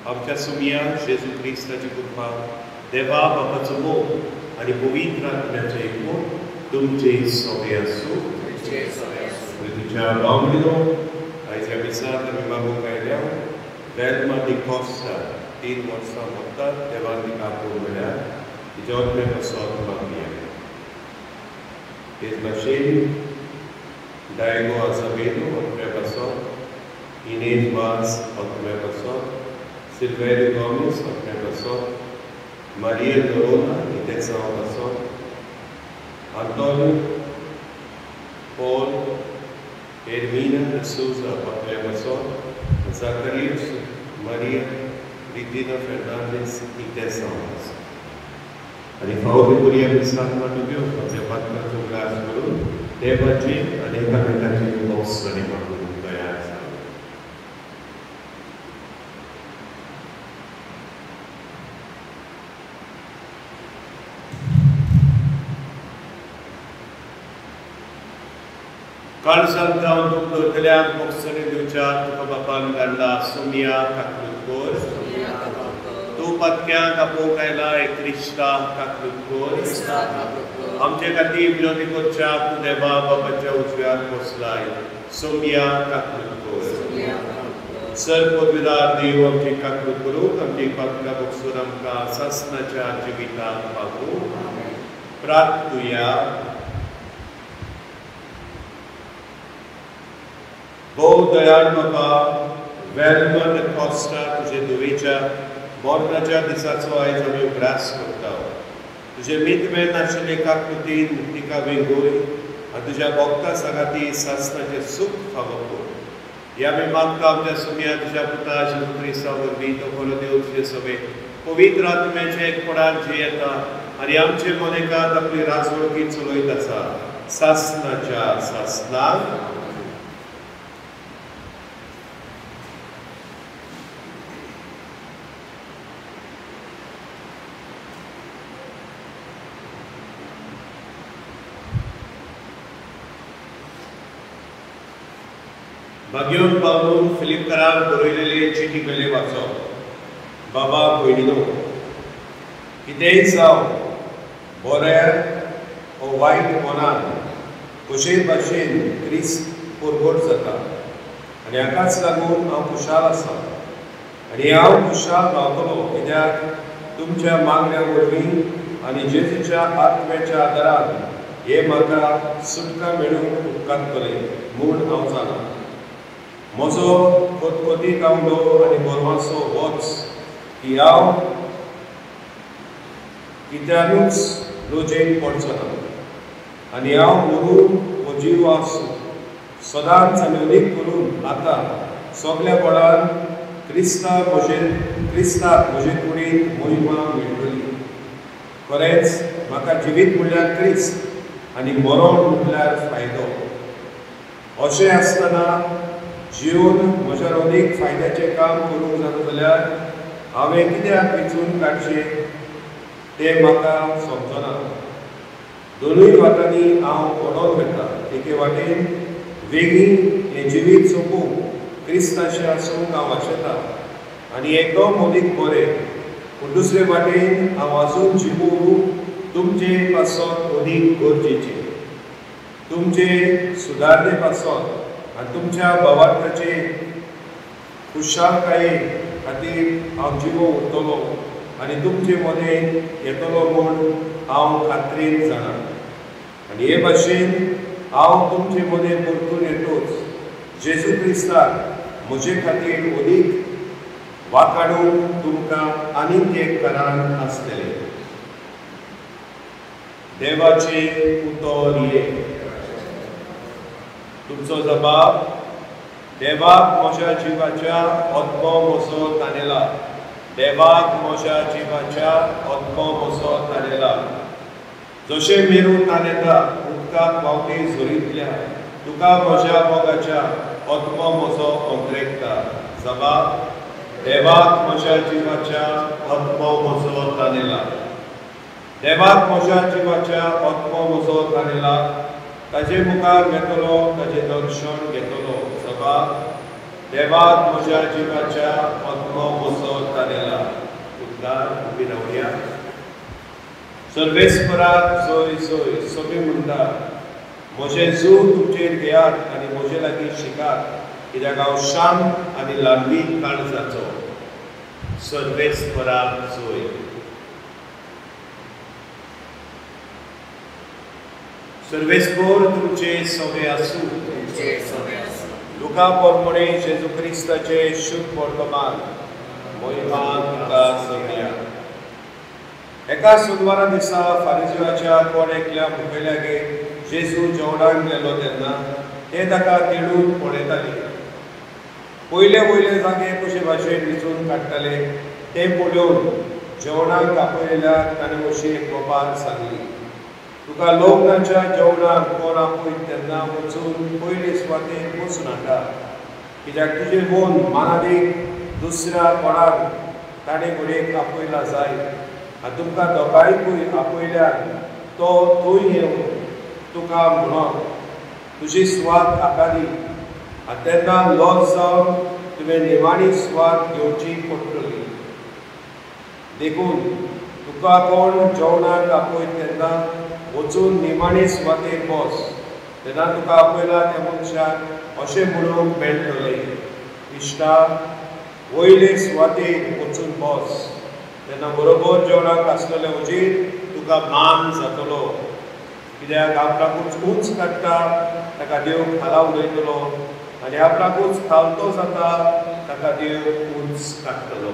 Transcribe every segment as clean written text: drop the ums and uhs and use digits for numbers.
आमच्या सुमिया जेजू क्रिस्ताची कृपा देवा बापाचो मोग आनी पवित्र आत्म्याचें एकमत तुमचे सगळे आसूं. तुमच्या भाव आयच्या मिसाक आमी मागूंक आयल्या वेल्मा डिकॉस्टा 3 वर्सां मोत्तात देवान तिका आपोवन म्हळ्यार तिच्या आत्म्या पासत मागया. तेच भाशेन डायगो आझाबेलो आत्म्या पासत, इनेज वास आत्म्या पासत, सिल्वेrio गोमेस आत्म्या पासत, मारियल नोरोना इंतेसांव पासत, आंतोनी पॉल एर्मिना de Souza आत्म्या पासत, जाकरियस मारिया रिजिना फेर्नांडीस इंतेसांव पासत. आनी फावटी पुरया मिसाक मांडून आमच्या पात्राचो ग्लास करून देवाची आनी एकामेकाची भोगसणी मागून तयार जाली. काळजांत जावन दुखदतल्यांक भोगसणी दिवच्या तुका बापान धाडला सोमिया काकलूत कोर. तूं पातक्यांक आपोवंक आयला क्रिस्ता काकलूत कोर. आमचे खातीर विनवणी करच्या तूं देवा बापाच्या उजव्यार बसलाय सोमिया काकलूत कोर. सर पदवीदार देव आमची काकलूत करूंक आमची पातकां भोगसून आमकां सासणाच्या जिवितांत पावूं. प्रार्थुया. भोव दयाळ बाबा वेल्मा डिकॉस्टा तुजे धुवेच्या मरणाच्या दिसाचो आयज आमी उगडास करता. तुजे मितमेन आशिल्ले काकूतीन तिका वेंगोय आनी तुज्या भक्ता सांगाती सासणाचें सूख फावो कर. हे आमी मागता आमच्या सुमया तुज्या पुता जेजू क्रिस्ता वरवीं तो खरो देव तुजे सगळे पवित्र आत्म्याच्या एकपणान जियेता आनी आमचे मनेकांत आपली राजवळकी चलयत आसा सासणाच्या सासणाक. भाग्योन पावलून फिलिपकाराक बरयलेले चिटी कडेन वाचप. बाबा भयणीनो, कितेंय जावं बऱ्या वो वायट मनान कशेय भाशेन क्रिस्त परगट जाता आनी हाकाच लागून हांव खुशाल आसा आनी हांव खुशाल रावतलो कित्याक तुमच्या मागण्या वरवीं आनी जेजूच्या आत्म्याच्या आदारान हें म्हाका सुटका मेळूंक उपकारतलें म्हूण हांव जाणा. म्हजो खतखतीत आवडो आनी बरवासो होच की हांव कित्यानूच लजेक पडचो ना आनी हांव मरून हो जीव आसूं सदांच आनी अदीक करून आतां सगल्या बळान क्रिस्ताक म्हजे कुडींत मोहिमा मेळटली. खरेंच म्हाका जिवीत म्हणल्यार क्रिस्त आनी मरण म्हणल्यार फायदो. अशें आसतना जिवन म्हज्या अदीक फायद्याचें काम करूंक जाता जाल्यार हांवें कित्याक वेंचून काडचें तें म्हाका समजना. दोनूय वाटांनी हांव ओडोन वता. एके वाटेन वेगीं हें जिवीत सोंपूंक क्रिस्ताचें आसूंक हांव आशेतां आनी एकदम अदीक बरें, पूण दुसरे वाटेन हांव आजून जिवूं तुमचे पासत अदीक गरजेचें, तुमचे सुदारणे पासत आनी तुमच्या भावार्थाचे खुशालकाये खातीर हांव जिवो उरतलो आनी तुमचे मदें येतलो म्हूण हांव खात्रीन जाणा. आनी हे भाशेन हांव तुमचे मदें परतून येतोच जेजू क्रिस्ताक म्हजे खातीर अदीक वाकाडूंक तुमकां आनीक एक कारण आसतलें। देवाचें उतर ये। तुमचो जबाब देवाक म्हज्या जिवाच्या आत्मो म्हजो तानेला, देवाक म्हज्या जिवाच्या आत्मो म्हजो तानेला। जशें मेरू तानेता उदकाक व्हांवपी झरींतल्या, तुका म्हज्या मोगाच्या आत्मो म्हजो अंतरेकता। जबाब देवाक म्हज्या जिवाच्या आत्मो म्हजो तानेला, देवाक म्हज्या जिवाच्या आत्मो म्हजो तानेला। ताजे मुखार वेतलो, ताजें दर्शन घेतलो। जबाब देवाक म्हज्या जिवाच्या आत्मो म्हजो तानेला। उद्गार उबी रावया। सर्वेस्पराक जोय जोय सगळीं म्हणटा, म्हजें जू तुमचेर घेयात आनी म्हजे लागीं शिकात, कित्याक हांव शांत आनी ल्हानवीक काळजाचो। सर्वेस्पराक जोय। सर्वेस्पर तुमचे सगळे आसूं। लुका प्रमाणे जेजू क्रिस्ताचे शुभ वर्तमान। महिमा तुका सगळ्या। एका सोमवारा दिसा फारिजीवाच्या कोण एकल्या मुखेल्यागेर जेजू जेवणाक गेलो तेन्ना ते ताका तेळून पळयताले। पयले वयले जागे कशे भाशेन विचून काडटाले ते पळोवन जेवणाक आपयल्याक ताणें अशी एक वपार सांगली, तुका लग्नाच्या जेवणाक कोण आपयत तेन्ना वचून पयले सुवातेर बसूं नाका, कित्याक तुजें मन मानादीक दुसऱ्या कोणाक ताणें घडयेक आपयला जायत आनी तुमकां दोगांयकूय आपयल्यार तो थंय येवन तुका म्हणत तुजी सुवात हाका दी, आनी तेन्ना लॉस जावन तुवें निमाणी सुवात घेवची पडटली। देखून तुका कोण जेवणाक आपयत तेन्ना वचून निमाणी सुवातेर बस, तेन्ना तुका आपयला त्या मनशाक अशें म्हणूंक मेळटलें, इश्टा वयले सुवातेर वचून बस, तेन्ना बरोबर जेवणाक आसलेले हुजीर तुका मान जातलो। कित्याक आपणाकूच उंच काडटा ताका देव खाला उडयतलो आनी आपणाकूच खालतो जाता ताका देव उंच काडटलो।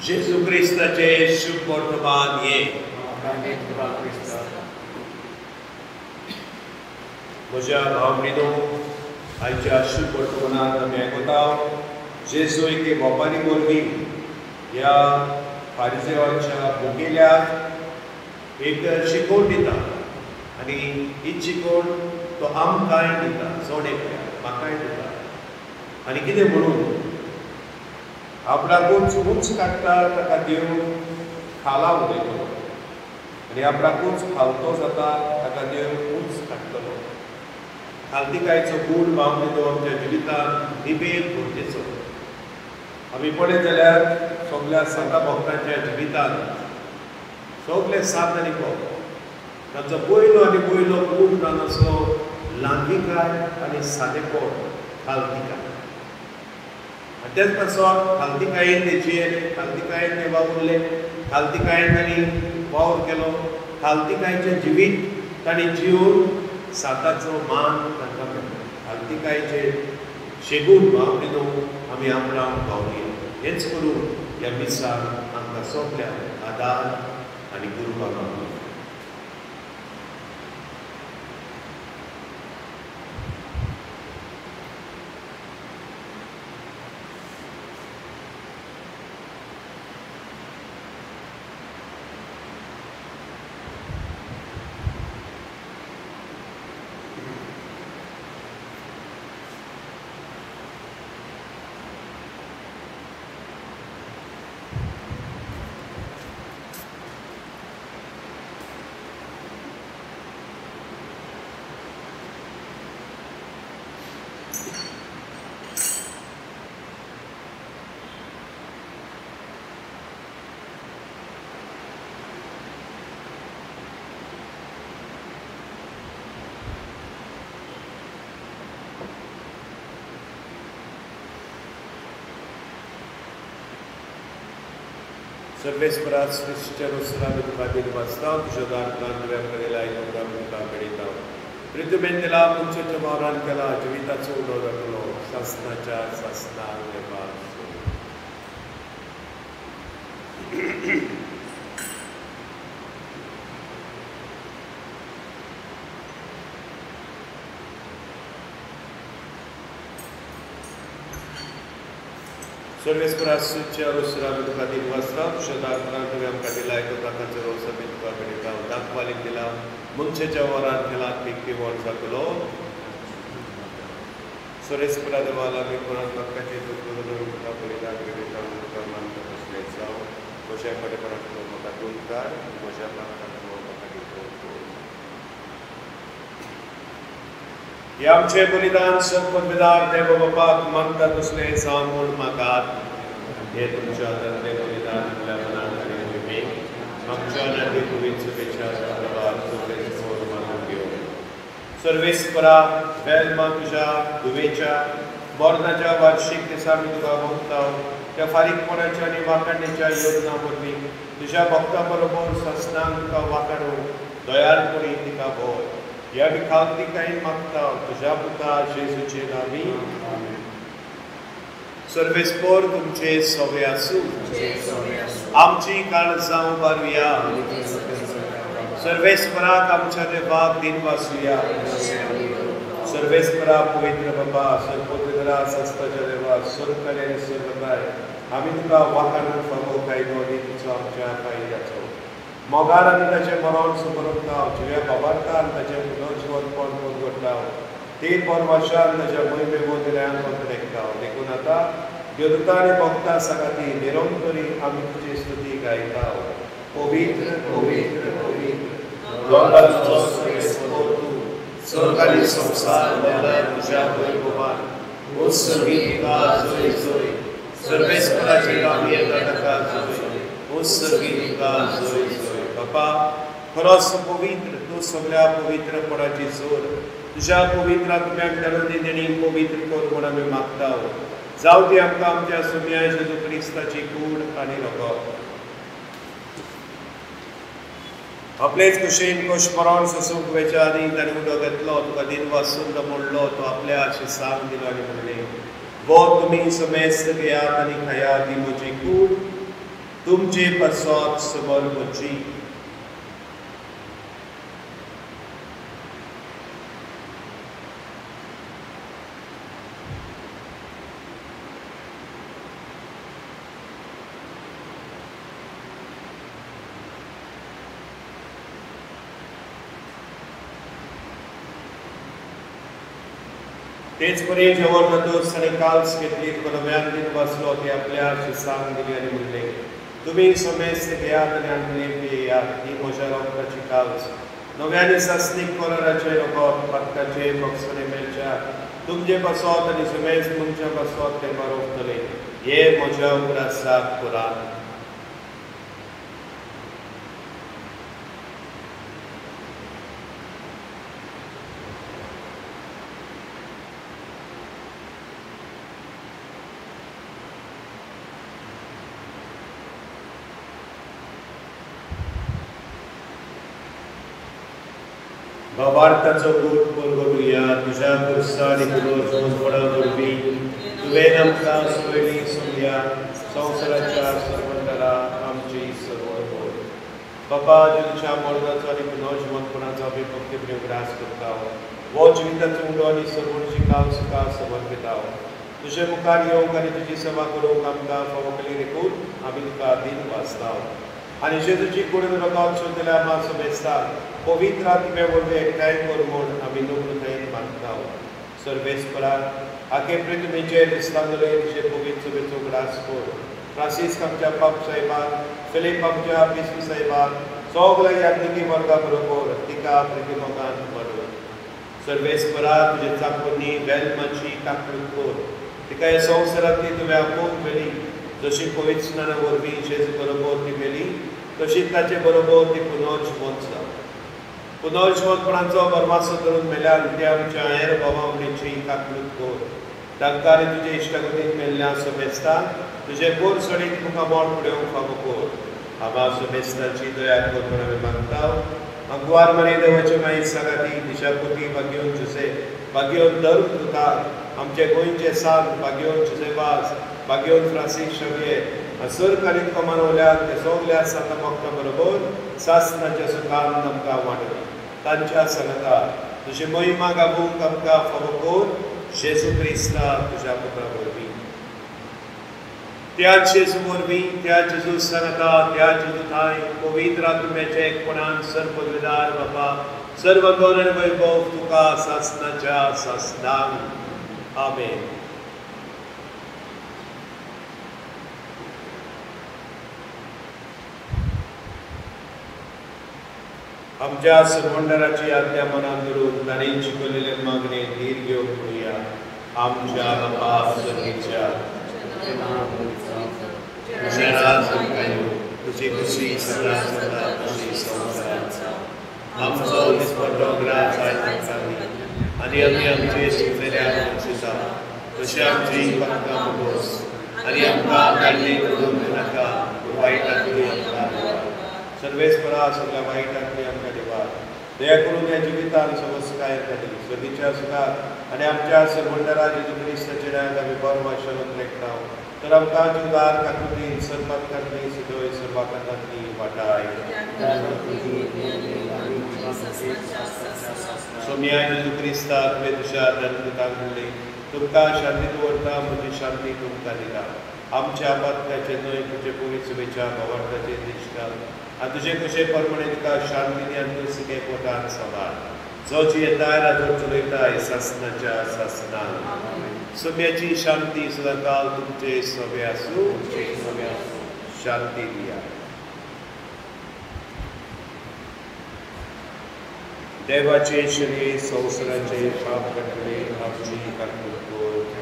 जेजू क्रिस्ताचे शुभ वर्तमान ये। म्हज्या भाव-भयणीनो, आयच्या शुभ वर्तमानांत आमी आयकता जेजू एके वपारी वरवीं ह्या फारिजेवाच्या मुखेल्याक एक शिकवण दिता आनी ही शिकवण तो आमकांय दिता, जण एकल्याक म्हाकाय दिता। आनी कितें म्हणून आपणाकूच उंच काडटा ताका देव खाला उडयतलो आनी आपणाकूच खालतो जाता ताका देव उंच काडटलो। खालतिकायेचो गूण भाव-भयणीनो आमच्या जिवितांत निबेध गरजेचो। आमी पळयत जाल्यार सगल्या संता भक्तांच्या जिवितांत सगले सात आनी भक्त तांचो पयलो आनी पयलो गूण जावन आसलो ल्हानविकाय आनी सादेपण, खालतिकाय। आनी तेच पासत खालतिकायेन ते जियेले, खालतिकायेन ते वावुरले, खालतिकायेन तांणी वावर केलो, खालतिकायेचें जिवीत तांणी जिवन साताचो मान तांकां मेळ्ळो। खालतिकायेचे शेगूण भाव-भयणीनो आमी आपणाक पावया। हेंच करून ह्या मिसाक आमकां सगल्यांक आदार आनी गुरुपा मागूया। सर्वेस्परा सृश्टीच्या रोसरा तुका दिनवासता तुज्या दारांतल्यान तुवें आमकां दिला आमी तुका मेळयता. प्रितुमेन दिला मनशाच्या वावरान केला जिविताचो उदो जातलो सासनाच्या सासनाक देवा. सर्वेस्परा सृश्टीच्या रोसरा तुका दिनवासता तुज्या दारांतल्यान तुवें आमकां दिला ताकाचो रोस आमी तुका मेळयता. दाखवालीक दिला मनशाच्या वावरान केला पिवण जातलो. सर्वेस्परा देवाला आमी कोणाक हक्काचे तुका बलिदान घडयता तुका मानता तसलें जावं. म्हज्या फटेपणांतलो म्हाका दूर काड, म्हज्या पापणांतलो म्हाका नितळ कर. हें आमचें बलिदान सर्वपदवीदार देव बापाक मानता तसलें जावं म्हूण म्हाका. हें तुमच्या हातांतलें बलिदान आपल्या मनान आनी मोहिमेक आमच्या नाती पवित्र सभेच्या संदर्भात सगळें मानून घेवं. सर्वेस्परा वेलमा तुज्या धुवेच्या मरणाच्या वार्षिक दिसा आमी तुका भोगता त्या फारीकपणाच्या आनी वाखाणण्याच्या योजना वरवीं तुज्या भक्ता बरोबर ससनाक तुका वाखाणूंक दयाळपणी तिका भर. ह्या आमी खावतिकायेन मागता तुज्या पुता जेजूचे नांवी. सर्वेस्पर तुमचे सवे आसूं. आमची काळजां उबारुया. सर्वेस्पराक आमच्या देवाक दिनवासुया. सर्वेस्परा पवित्र बाबा सर्वोत्तरा सस्ताच्या देवा सर्वकार्य आनी सर्वकाय आमी तुका वाखाणूंक फावो कायदो आनी तुजो आमच्या फायद्याचो मोगार आनी ताचें मरण सुमरता जिव्या बाबार्तान ताचें पुनर्जिवनपण परगटता तीन वर्सान ताच्या मोहिमे वयल्यान देखता. देखून आतां देवदूता आनी भक्ता सांगाती निरंतरी आमी तुजी स्तुती गायता. पवित्र पवित्र पवित्र लोकांचो सर्वेस्पर तूं, स्वर्ग संवसार भरला तुज्या वैभवान. उत्सर्गी तुका जय जय. सर्वेस्पराचे नांव येता ताका जय. उत्सर्गी तुका जय जय. बापा खरोच पवित्र तूं सगळ्या पवित्रपणाची जोर तुज्या पवित्र आत्म्याक धाडून देणी पवित्र कर म्हूण आमी मागता. जावं ती आमकां आमच्या सुम्या जेजू क्रिस्ताची कूड आनी रगत. आपलेच कुशीन कोश मरण सोसूंक वेच्या आदी ताणें उदक घेतलो, तुका दिनवासून तो मोडलो, तो आपल्या शिसांक दिलो आनी म्हणलें, वो तुमी समेस्त घेयात आनी खायात, ही म्हजी कूड तुमचे पासत समर्पची. तेच परी जेवण जातकच ताणें काल्स घेतली, तुका नव्यान दिनवासलो, ती आपल्या शिसांक दिली आनी म्हणलें, तुमी समेस्त घेयात आनी आनी पियेयात, ही म्हज्या रगताची काल्स नव्यान सासणीक कराराचें रगत पातकाचे बक्षणे मेळच्या तुमचे पासत आनी समेस्त मनशां पासत तें बरोवतलें. हें म्हज्या उगडासाक करात. भावार्थाचो गूट परगटुया तुज्या खुर्सा आनी पुनर्जिवनपणा वरवीं तुवें आमकां सोयली सोडल्या संवसाराच्या सर्वंतरा आमची सर्वोत्तर. बाबा तुज्या मरणाचो आनी पुनर्जिवनपणाचो आमी भक्तीप्रेम उगडास करता. हो जिविताचो उडो आनी सर्वणची काल सुखा समर्पिता. तुजे मुखार येवंक आनी तुजी सेवा करूंक आमकां फावो केली देखून आमी तुका दिनवासता. आनी जेजूची कूड रगत सोदल्या आमकां समेस्तांक पवित्र आत्म्या वरवीं एकठांय कर म्हूण आमी नम्रतायेन मागता. सर्वेस्पराक आखे पृथ्वीचेर दिसतांगले तुजे पवित्र सभेचो उगडास कर. फ्रांसीस्क आमच्या पाप साहेबाक, फिलीप आमच्या बिस्प साहेबाक, सगल्या याज्ञिकी वर्गा बरोबर तिका प्रतिमोगान बरोवन. सर्वेस्परा तुजे चाकोनी वेलमाची काकूट कर. तिका ह्या संवसारांतली तुवें आपोवन व्हेली, जशी पवित्र स्नाना वरवीं जेजू बरोबर ती मेली तशीच ताचे बरोबर ती पुनर्जिवंत जावं. पुनर्जिवंतपणाचो बरमासो धरून मेल्यान ते आमच्या हेर बाबा भयणींची काकूट कर. तांकां आनी तुजे इश्टागतीन मेल्ल्या समेस्तांक तुजें गोड सडीत मुखामळ फुडें फावो कर. आबा सोमेस्ताची दया कर म्हूण आमी मागता. आंकवार मारी देवाचे माई सांगाती दिशापोती बागेवन जुसे बागेवन धर्म दुतार आमचे गोंयचे सांत बागेवन जुसेवास बागेवन फ्रांसीस शावियेर सरकारी कमानवल्याक ते सगल्या सांता भक्ता बरोबर सासनाच्या सुखान आमकां वांटली तांच्या सांगाता तुजी महिमा गाबोवंक आमकां फावो कर जेजू क्रिस्ता तुज्या पुत्रा वरवीं. त्या जेजू वरवीं त्या जेजू सांगाता त्या जेजू ठांय पवित्र आत्म्याच्या एकपणान सर्वपदवीदार बाबा सर्व गौरव आनी वैभव तुका सासनाच्या सासनाक. आमेन. आमच्या सरवंडराची आज्ञा मनान धरून तांणी शिकवलेले मागणे धीर घेवन म्हणुया. आमच्या बापा स्वर्गीच्या तुजें राज येवं, तुजी खुशी सगळ्या जाता तशी संवसारांत जावं. आमचो दिसपट्टो ग्रास आयज आमकां दी आनी आमी आमचे शिकलेल्या वंचिता तशें आमची पातकां भोगोस आनी आमकां काडली करूंक नाका वायटांतली आमकां सर्वेस्परा सगळ्या वायटांतली आमकां देवा दया करून ह्या जिवितान समस्काय जाली सर्दीच्या सुखात आनी आमच्या सरवंडरा जेजू क्रिस्ताच्या नांवान आमी बरो मातशें लेखता तर आमकां जुदार काकुतीन सर्वांतली सुदय सर्वांतली वाटाय. सोमिया जेजू क्रिस्ता तुवें तुज्या धर्मदूतांक म्हणलें तुमकां शांती दवरता म्हजी शांती तुमकां दिता. आमच्या पातकाचे न्हय तुजे पवित्र सुबेच्या भावार्थाचे देश घाल आनी तुजे कशे प्रमाणे तुका शांतीन आनी तुळसिके पोटान सांबाळ जो जियेताय राजो चलयताय सासनाच्या सासनान. सभ्याची शांती सदांकाल तुमचे सभे आसूं. शांती दिया. देवाचे शरीर संवसाराचे पाप काडटले आमची काकूट कर.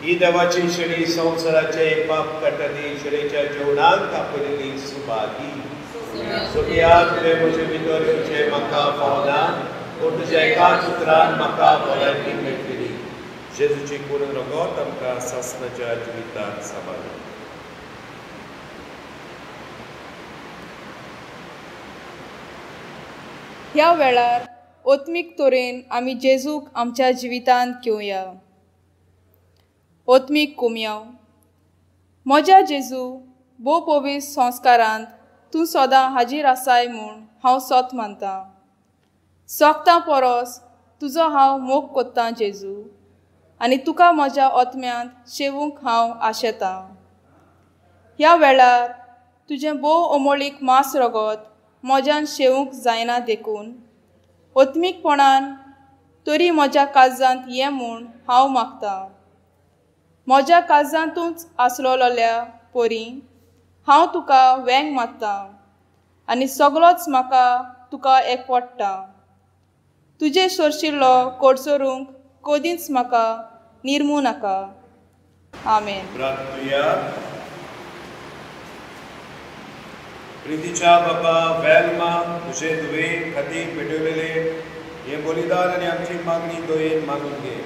ही देवाची शरीर संवसाराचे पाप काडटली शरीराच्या जेवणाक आपयलेली सुभागी. सोबिया तुवें म्हजे भितर येवचें म्हाका फावना पूण तुज्या एकाच उतरान म्हाका भलायकी मेळटली. जेजूची करून रगत आमकां सासनाच्या जिवितांत सांबाळूं. ह्या वेळार ओत्मीक तरेन आमी जेजूक आमच्या जिवितांत घेवया. ओत्मीक कोमयाव. म्हज्या जेजू भोव पवित्र संस्कारांत तूं सदां हाजीर आसाय म्हूण हांव सत मानतां. सोगतां परस तुजो हांव मोग कोत्तां जेजू आनी तुका म्हज्या ओत्म्यांत शेवूंक हांव आशेतां. ह्या वेळार तुजें भोव अमोळीक मांस रगत म्हज्यान शेवूंक जायना देखून ओत्मीकपणान तरी म्हज्या काळजांत ये म्हूण हांव मागतां. म्हज्या काळजांतूच आसलोल्या परी हांव तुका वेंग मारतां आनी सगळोच म्हाका तुका एकवटता. तुजे सोरशिल्लो कोडसोरूंक कदींच म्हाका निर्मू नाका. आमेन. प्रितीच्या बाबा वेलमा तुजे धुवे खातीर पेटवलेले हे बलिदान आनी आमची मागणी दयेन मागून घे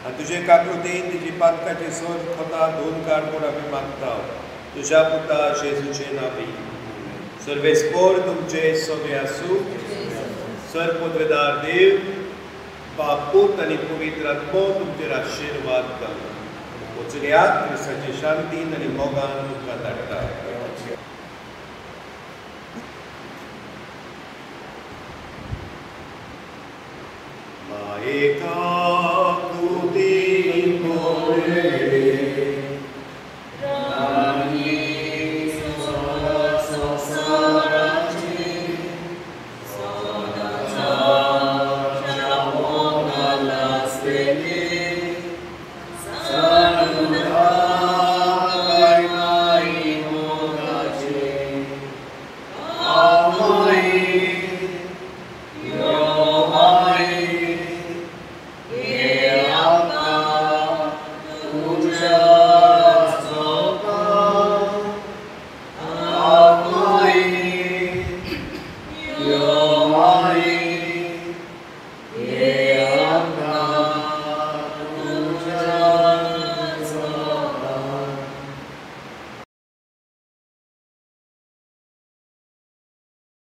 आनी तुजे काकृतीन तिजी पातकाची सोद खता दोन काड म्हूण आमी मागता तुज्या पुता जेजूचे नांवी. सर्वेस्पोर तुमचे सगळे आसूं. सर पदवेदार देव बाप पूत आनी पवित्र आत्मो तुमचेर आशिर्वाद घालूं. वचुयात क्रिस्ताचे शांतीन आनी मोगान तुमकां धाडटा. मायेका